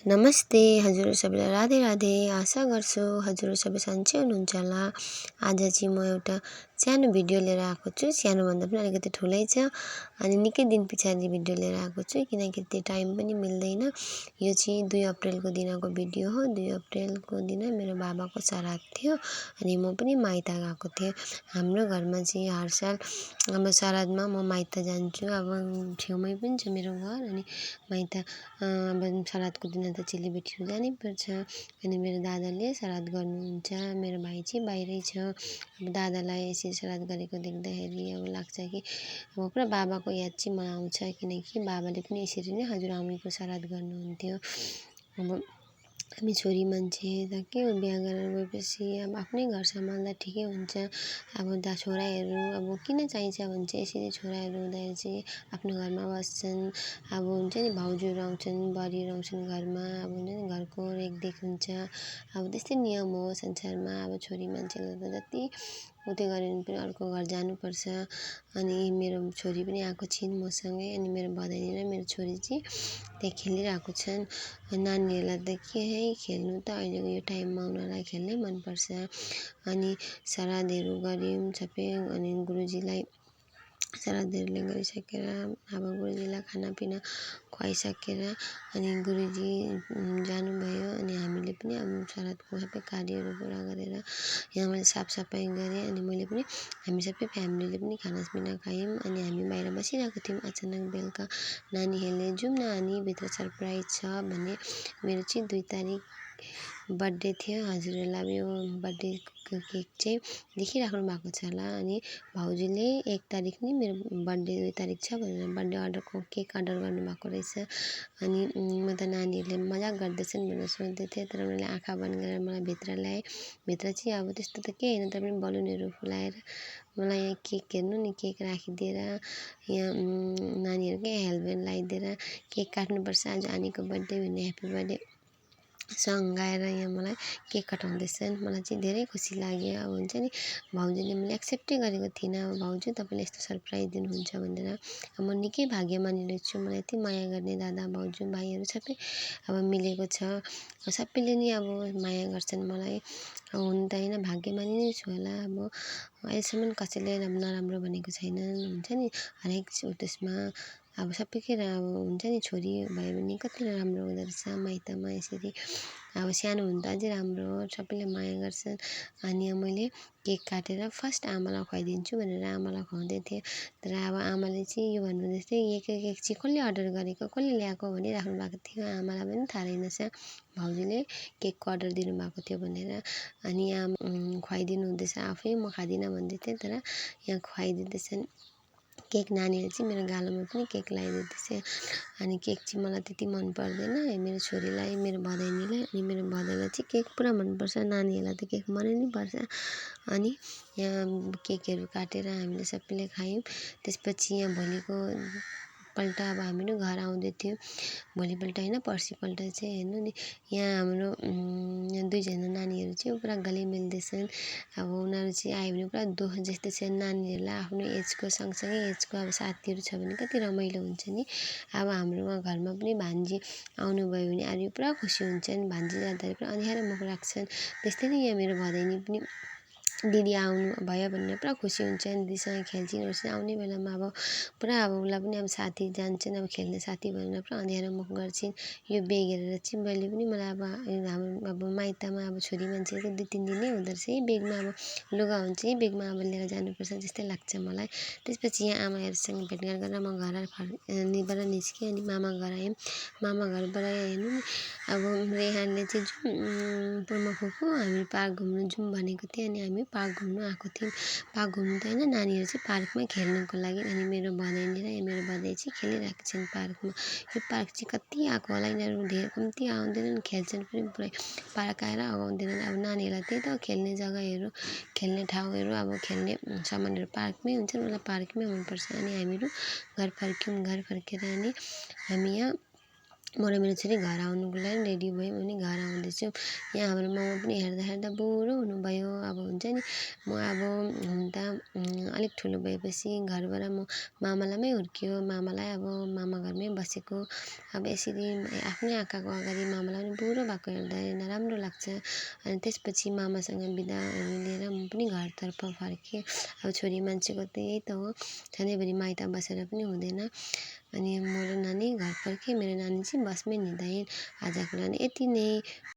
नमस्ते हजुर सबैलाई राधे राधे। आशा गर्छु हजुर सबै सन्चै हुनुहुन्छ होला। आज चाहिँ म एउटा सानो भिडियो लिएर आएको छु। सानो भन्दा पनि अलिकति ठुलै छ अनि निकै दिन पछाडि भिडियो लिएर आएको छु किनकि त्यो टाइम पनि मिल्दैन। यो चाहिँ 2 अप्रिलको दिनको भिडियो हो। 2 अप्रिलको दिन मेरो बाबाको श्राद्ध थियो अनि म पनि माइत गएको थिएँ। हाम्रो घरमा चाहिँ हर साल अब श्राद्धमा म माइत जान्छु। अब छेउमै पनि छ मेरो घर अनि माइत अब श्राद्धको दिन त चेलीबेटीहरू जानै पर्छ अनि मेरो दादाले श्राद्ध गर्नुहुन्छ। मेरो भाइ चाहिँ बाहिरै छ। अब दादालाई यसरी श्राद्ध गरेको देख्दाखेरि अब लाग्छ कि अब पुरा बाबाको याद चाहिँ मलाई आउँछ किनकि बाबाले पनि यसरी नै हजुरआमैको श्राद्ध गर्नुहुन्थ्यो। अब हामी छोरी मान्छे त के हो बिहा गरेर गएपछि अब आफ्नै घर सम्हाल्दा ठिकै हुन्छ। अब छोराहरू अब किन चाहिन्छ भने चाहिँ यसरी छोराहरू हुँदाखेरि चाहिँ आफ्नो घरमा बस्छन्। अब हुन्छ नि भाउजूहरू आउँछन् बुहारीहरू आउँछन् घरमा अब हुन्छ नि घरको रेखदेख हुन्छ। अब त्यस्तै नियम हो संसारमा। अब छोरी मान्छेले त जति उत्यो गरे पनि अर्को घर जानुपर्छ। अनि मेरो छोरी पनि आएको छिन् मसँगै अनि मेरो भदैनी र मेरो छोरी चाहिँ त्यहाँ खेलिरहेको छन्। नानीहरूलाई त के है खेल्नु त अहिलेको यो टाइममा उनीहरूलाई खेल्नै मनपर्छ। अनि श्राद्धहरू गऱ्यौँ सबै अनि गुरुजीलाई श्राद्धहरूले गरिसकेर अब गुरुजीलाई खानापिना खुवाइसकेर अनि गुरुजी जानुभयो अनि हामीले पनि अब श्राद्धको सबै कार्यहरू पुरा गरेर यहाँ मैले साफसफाइ गरेँ अनि मैले पनि हामी सबै फ्यामिलीले पनि खानापिना खायौँ अनि हामी बाहिर बसिरहेको थियौँ। अचानक बेलुका नानीहरूले जाउँ न नानी भित्र सरप्राइज छ भने मेरो चाहिँ 2 तारिक बर्थडे थियो। हजुरहरूलाई अब यो बर्थडेको केक चाहिँ देखिराख्नु भएको छ होला अनि भाउजूले 1 तारिक नि मेरो बर्थडे 2 तारिक छ भनेर बर्थडे अर्डरको केक अर्डर गर्नुभएको रहेछ। अनि म त नानीहरूले मजाक गर्दैछन् भनेर सोच्दै थिएँ तर उनीहरूले आँखा बन्द गरेर मलाई भित्र ल्याए। भित्र चाहिँ अब त्यस्तो त केही होइन तर पनि बलुनहरू फुलाएर मलाई यहाँ केक हेर्नु नि केक राखिदिएर यहाँ नानीहरूकै हेलमेट लगाइदिएर केक काट्नुपर्छ आज आनीको बर्थडे भने ह्याप्पी बर्थडे सङ गाएर यहाँ मलाई केक कटाउँदैछन्। मलाई चाहिँ धेरै खुसी लाग्यो। अब हुन्छ नि भाउजूले मैले एक्सेप्टै गरेको थिइनँ अब भाउजू तपाईँले यस्तो सरप्राइज दिनुहुन्छ भनेर। अब म निकै भाग्यमानी रहेछु। मलाई यति माया गर्ने दादा भाउजू भाइहरू सबै अब मिलेको छ। सबैले नै अब माया गर्छन् मलाई। अब हुनु त होइन भाग्यमानी नै छु होला। अब अहिलेसम्म कसैले नराम्रो भनेको छैनन् हुन्छ नि हरेक त्यसमा अब सबैकै अब हुन्छ नि छोरी भयो भने कति राम्रो हुँदो रहेछ माइतमा यसरी अब सानो हुनु त अझै राम्रो हो सबैले माया गर्छन्। अनि मैले केक काटेर फर्स्ट आमालाई खुवाइदिन्छु भनेर आमालाई खुवाउँदै थिएँ तर अब आमाले चाहिँ यो भन्नुहुँदै थियो यो केक चाहिँ कसले अर्डर गरेको कसले ल्याएको भनिराख्नु भएको थियो। आमालाई पनि थाहा रहेनछ भाउजूले केकको अर्डर दिनुभएको थियो भनेर। अनि खुवाइदिनु हुँदैछ आफै म खाँदिनँ भन्दै थिएँ तर यहाँ खुवाइदिँदैछन् केक। नानीले चाहिँ मेरो गालामा पनि केक लगाइदिँदैछ अनि केक चाहिँ मलाई त्यति मन पर्दैन मेरो छोरीलाई मेरो भदैनीलाई अनि मेरो भदैलाई चाहिँ केक पुरा मनपर्छ। नानीहरूलाई त केक मनै नै पर्छ। अनि यहाँ केकहरू काटेर हामीले सबैले खायौँ। त्यसपछि यहाँ भोलिपल्ट अब हामीहरू घर आउँदै थियौँ। भोलिपल्ट होइन पर्सिपल्ट चाहिँ हेर्नु नि यहाँ हाम्रो 2 जना नानीहरू चाहिँ पुरा गले मिल्दैछन्। अब उनीहरू चाहिँ आयो भने पुरा दुःख जस्तै छ। नानीहरूलाई आफ्नो एजको सँगसँगै एजको अब साथीहरू छ भने कति रमाइलो हुन्छ नि। अब हाम्रो घरमा पनि भान्जी आउनुभयो भने अरू पुरा खुसी हुन्छन्। भान्जी जाँदाखेरि पुरा अँध्यारो मुख राख्छन्। त्यस्तै नै यहाँ मेरो भदैनी पनि दिदी आउनु भयो भनेर पुरा खुसी हुन्छन्। दिदीसँग खेल्छिन् ओर्छिन् आउने बेलामा अब पुरा अब उसलाई पनि अब साथी जान्छन् अब खेल्ने साथी भनेर पुरा अँध्यारो मुख गर्छिन्। यो बेग हेरेर चाहिँ मैले पनि मलाई अब अब माइतमा अब छोरी मान्छेको 2-3 दिनै हुँदो रहेछ है बेगमा अब लुगा हुन्छ है बेगमा अब लिएर जानुपर्छ जस्तै लाग्छ मलाई। त्यसपछि यहाँ आमाहरूसँग भेटघाट गरेर म घर बाट निस्केँ अनि मामा घर आयौँ। मामा घरबाट हेर्नु नि अब रेहानले चाहिँ जाउँ पुमा फुपू हामी पार्क घुम्नु जाउँ भनेको थियो अनि हामी पार्क घुम्नु आएको थियौँ। पार्क घुम्नु त होइन नानीहरू चाहिँ पार्कमै खेल्नुको लागि अनि मेरो भदैनी र मेरो भदै चाहिँ खेलिरहेको छन् पार्कमा। यो पार्क चाहिँ कति आएको होला यिनीहरू धेरै कम्ती आउँदैनन् खेल्छन् पनि पुरै पार्क आएर आउँदैनन्। अब नानीहरूलाई त्यही त खेल्ने जग्गाहरू खेल्ने ठाउँहरू अब खेल्ने सामानहरू पार्कमै हुन्छन् उसलाई पार्कमै मनपर्छ। अनि हामीहरू घर फर्क्यौँ। घर फर्केर अनि हामी यहाँ म र मेरो छोरी घर आउनुको लागि रेडी भयौँ अनि घर आउँदैछौँ। यहाँ हाम्रो मामा पनि हेर्दा हेर्दा बुढो हुनुभयो। अब हुन्छ नि म अब हुन त अलिक ठुलो भएपछि घरबाट म मामालामै हुर्कियो। मामालाई अब मामा घरमै बसेको। अब यसरी आफ्नै आँखाको अगाडि मामालाई पनि बुढो भएको हेर्दा नराम्रो लाग्छ। अनि त्यसपछि मामासँग बिदाहरू लिएर म पनि घरतर्फ फर्केँ। अब छोरी मान्छेको त्यही त हो, सधैँभरि माइत बसेर पनि हुँदैन। अनि म र नानी घर फर्केँ। मेरो नानी चाहिँ बसमै हिँड्दा आजको लागि यति नै।